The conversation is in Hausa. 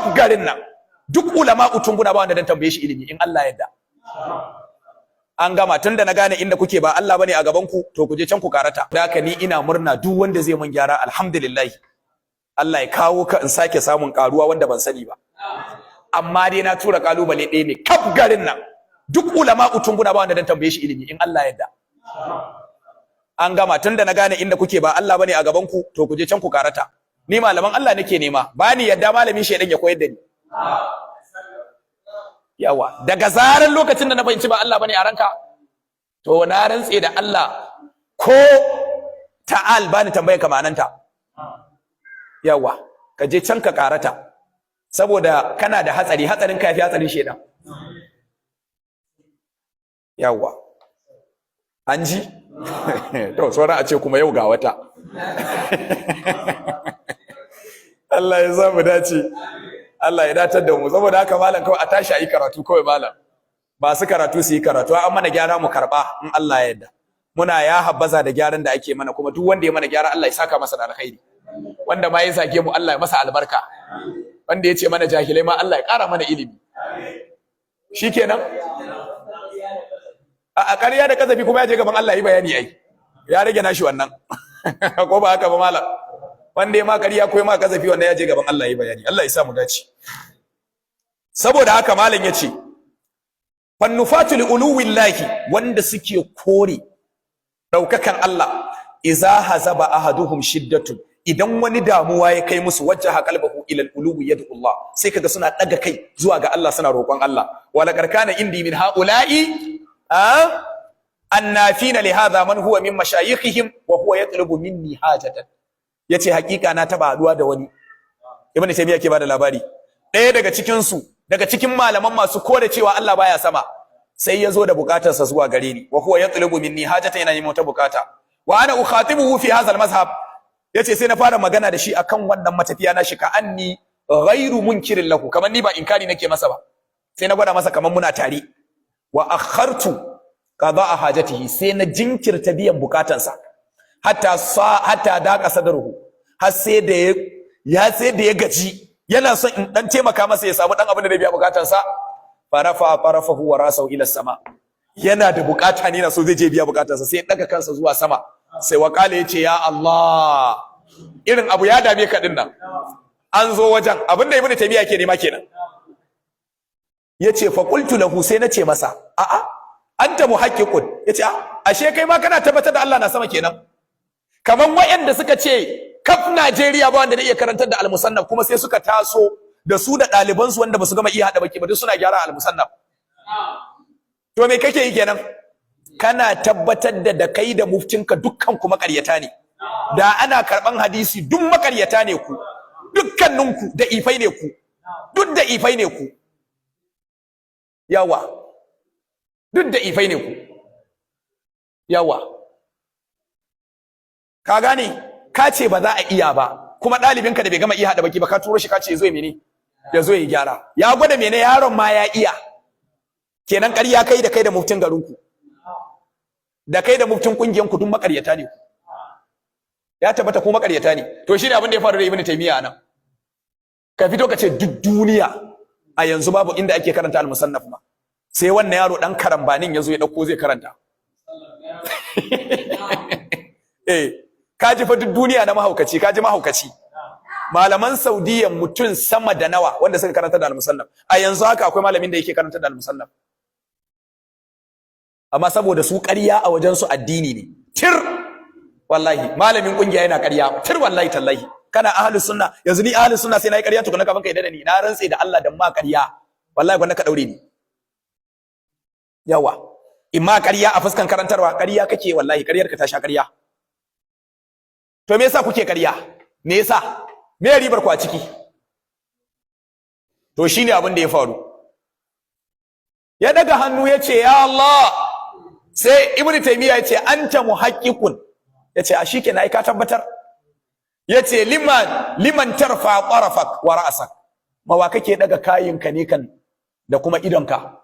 Kaf garin nan, duk ulama utunguna, ba wanda dan tambaye shi ilimi in Allah yadda. An gama. Tunda na gane inda kuke ba Allah bane a gaban ku, to ku je can ku karata. Da haka ni ina murna duk wanda zai mun gyara, alhamdulillah. Allah ya kawo ka in sake samun karuwa wanda ban sani ba. Amma dai na tura kalubale ɗaya ne: kaf garin nan, duk ulama utunguna, ba wanda dan tambaye shi ilimi in Allah yadda. An gama. Tunda na gane inda kuke ba Allah bane a gaban ku, to ku je can ku karata. Ni malaman Allah nake nema, ba ni yadda malamin shedan ya koyar da ni. Yawa, daga zaran lokacin da na fahimci ba Allah bane a ranka, to na rantse da Allah, ko ta'al bani tambayar ka ma'ananta. Yawa, ka je can ka karata, saboda kana da hatsari. Hatsarin ka yafi hatsarin shedan. Yawa, an ji. To, sauran a ce kuma yau ga wata. Allah ya sa mu dace, Allah ya datar da mu. Saboda haka malam, kawai a tashi a yi karatu kawai. Malam, ba su karatu su yi karatu, an mana gyara mu karba in Allah ya yarda. Muna ya habbaza da gyaran da ake mana, kuma duk wanda ya mana gyara, Allah ya saka masa da alkhairi. Wanda ma ya zage mu, Allah ya masa albarka. Wanda ya ce mana jahilai ma, Allah ya ƙara mana ilimi. Shikenan. A ƙarya da kazafi kuma ya je gaban Allah yi bayani, ai ya rage nashi wannan, ko ba haka ba malam? Wanda ya ma ƙarya ko ya ma kazafi, wanda ya je gaban Allah yi bayani. Allah ya sa mu dace. Saboda haka malam ya ce fannufatu li uluwillahi, wanda suke kore daukakan Allah, iza hazaba ahaduhum shiddatun, idan wani damuwa ya kai musu, wajjaha qalbahu ila al-uluwi yad'u Allah, sai kaga suna daga kai zuwa ga Allah, suna roƙon Allah. Wala karkana indi min haula'i annafina li hadha man huwa min mashayikhihim wa huwa yatlubu minni hajatan. Yace hakika na taba haduwa da wani, Ibn Taymiyyah ke bada labari, ɗaya daga cikin su, daga cikin malaman masu kore cewa Allah baya sama, sai ya zo da bukatarsa zuwa gare ni. Wa huwa yatlubu minni hajatan, yana neman wata bukata. Wa ana ukhatibuhu fi hadha al-mazhab, yace sai na fara magana da shi akan wannan matafiya na shi, ka anni ghairu munkirin lahu, kamar ni ba inkari nake masa ba. Sai na gwada masa kamar muna tare. Wa akhartu qada'a hajatihi, sai na jinkirta biyan bukatansa, hatta sa hatta daqa sadruhu, har sai da ya sai da ya gaji, yana son in dan taimaka masa ya samu dan abin da zai biya bukatansa. Farafa farafahu wa rasahu ila sama, yana da bukata ne, na so zai je biya bukatarsa, sai ya daga kansa zuwa sama, sai wakala yace: "Ya Allah." Irin abu ya dame ka din nan, an zo wajen abin da Ibnu Taymiya yake nema kenan. Yace fa qultu lahu, sai nace masa: "A'a, anta muhaqqiqun." Yace: "A ashe kai ma kana tabbatar da Allah na sama kenan." Kaman wayanda suka ce kaf Najeriya ba wanda da iya karantar da al-musannaf, kuma sai suka taso da su da ɗaliban su wanda basu gama iya hada baki ba, duk suna gyara al-musannaf. To me kake yi kenan? Kana tabbatar da kai da muftinka dukkan ku makaryata ne. Da ana karban hadisi, duk makaryata ne ku, dukkaninku da ifai ne ku, duk da ifai ne ku. Yawa, duk da ifai ne ku. Yawa, ka gane? Ka ce ba za a iya ba, kuma ɗalibinka da bai gama iya haɗa baki ba, ka turo shi, ka ce ya zo ya mene, ya zo ya gyara. Ya gwada mene? Yaron ma ya iya kenan. Ƙarya kai da kai da muftin garinku, da kai da muftin ƙungiyanku, duk makaryata ne ku. Ya tabbata ko makaryata ne. To shine abin da ya faru da Ibn Taymiyyah anan. Ka fito ka ce duk duniya a yanzu babu inda ake karanta al-musannaf ma, sai wannan yaro dan karambanin yazo ya dauko zai karanta. Eh, ka ji fa, duk duniya na mahaukaci, ka ji mahaukaci. Malaman Saudiya mutum sama da nawa wanda suka karanta da al-musannaf? A yanzu haka akwai malamin da yake karanta da al-musannaf. Amma saboda su ƙarya a wajen su addini ne, tir wallahi. Malamin kungiya yana ƙarya, tir wallahi tallahi. Kana ahlus sunna, yanzu ni ahlus sunna, sai nayi ƙarya tukuna kafin ka yadda da ni? Na rantse da Allah, dan ma ƙarya, wallahi gwanda ka daure ni. Yawa, in ma ƙarya a fuskan karantarwa, ƙarya kake wallahi, ƙaryar ka ta sha ƙarya. To me yasa kuke ƙarya? Me yasa? Me ribar ku a ciki? To shine abin da ya faru. Ya daga hannu ya ce: "Ya Allah." Sai Ibnu Taymiya ya ce: "Anta muhaqqiqun." Ya ce: "A shikenan, ai ka tabbatar." Ya ce: "Liman tarfa tarafak wa ra'sak?" Mawa kake daga kayinka ne kan da kuma idonka?